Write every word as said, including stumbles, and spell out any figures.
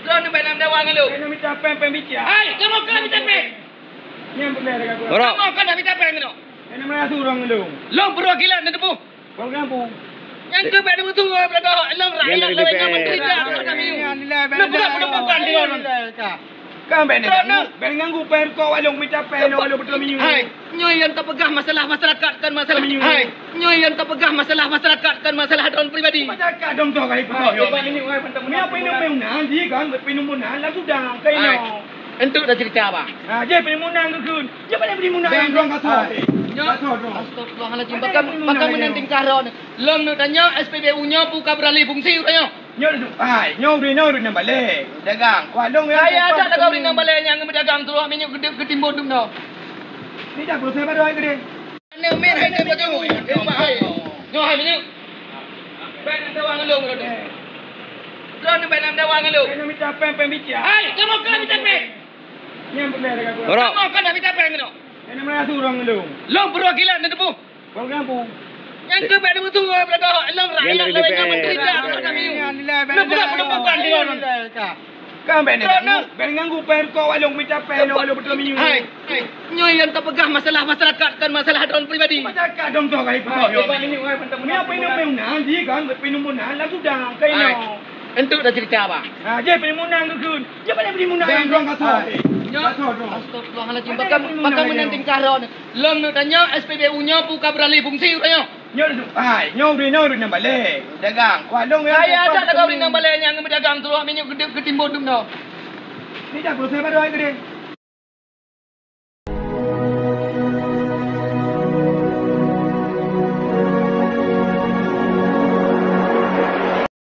Droeneuh bèk na meudawa ngon lôn. Bèk na mita péng, péng bicara. Hai, kamoe ka mita péng. Nyan beuna dekat gua. Kamoe ka mita péng nyoe. Bèk na meurasu ureueng ngon lôn. Lôn peuruwah kilat na teupeue. Bang Rambu. Nyang keu bèk neumeusu, eh, beudoh lôn rakyat lawét nyang menderita, bukan kami. Neupeugah peunumpukan di luwa. Kan bèk neuganggu, bèk neuganggu, pèng rukok walong mita pèng, walong beutôi minyeuk. Hai, nyoe nyang tapeugah masalah masyarakat, kon masalah minyeuk. Hai, nyoe nyang tapeugah masalah masyarakat, kon masalah droen pribadi. Masyarakat dong toh kali peugah. Minyeuk, eh, minyeuk pèng nan, di kan, pèng nan, lah sudah, kaino. Enteuk dah cerita, Bang. Ha, jeh peulimunang geukheun. Jeh peulimunang. Bang, droen ka soe? Nyoe. Ka soe droen? Astagfirullahalazim. Pakon, pakon meunan tingkah droen. Lom neuk tanyoe S P B U nyoe peue ka beuralih fungsi uroe nyoe. Nyoe, hai, nyoe ureueng, nyoe ureueng nyang balèe. Dagang. Wah, lôn. Kaya adak dagang ureueng nyang balèe nyang meudagang turoh minyeuk geudeuk geutimbon dum nyoe. Ni dah beureusaha baru hai gede. Aneuk miet hai teuh baju. Teuh bah hai. Nyoe hai minyeuk. Bèk na meudawa ngon lôn droeneuh. Droeneuh bèk na meudawa ngon lôn. Bèk na mita péng, péng bicara. Hai, kamoe ka mita péng. Nyan beuna dekat gua. Kamoe ka mita péng nyoe. Bèk na meurasu ureueng ngon lôn. Lôn peuruwah kilat na teupeue. Bang Rambu. Nyang keu bèk neumeusu, eh, beudoh lôn rakyat lawét nyang menderita, bukan kami. Neupeugah peunumpukan di luwa. Kan bèk neuganggu, bèk neuganggu, pèng rukok walong mita pèng, walong beutôi minyeuk. Hai, hai. Nyoe nyang tapeugah masalah masyarakat, kon masalah droen pribadi. Masyarakat dong toh kali peugah. Minyeuk, eh, minyeuk pèng nan, di kan, pèng nan, lah sudah, kaino. Hai. Enteuk dah cerita, Bang. Ha, jeh peulimunang geukheun. Jeh peulimunang. Bang, droen ka soe? Nyoe. Ka soe droen? Astagfirullahalazim. Pakon, pakon meunan tingkah droen. Lom neuk tanyoe S P B U nyoe peue ka beuralih fungsi uroe nyoe. Nyoe, hai, nyoe ureueng, nyoe ureueng nyang balèe. Dagang. Wah, lôn. Kaya adak dagang ureueng nyang balèe nyang meudagang turoh minyeuk geudeuk geutimbon dum nyoe. Ni dah beureusaha baru hai gede.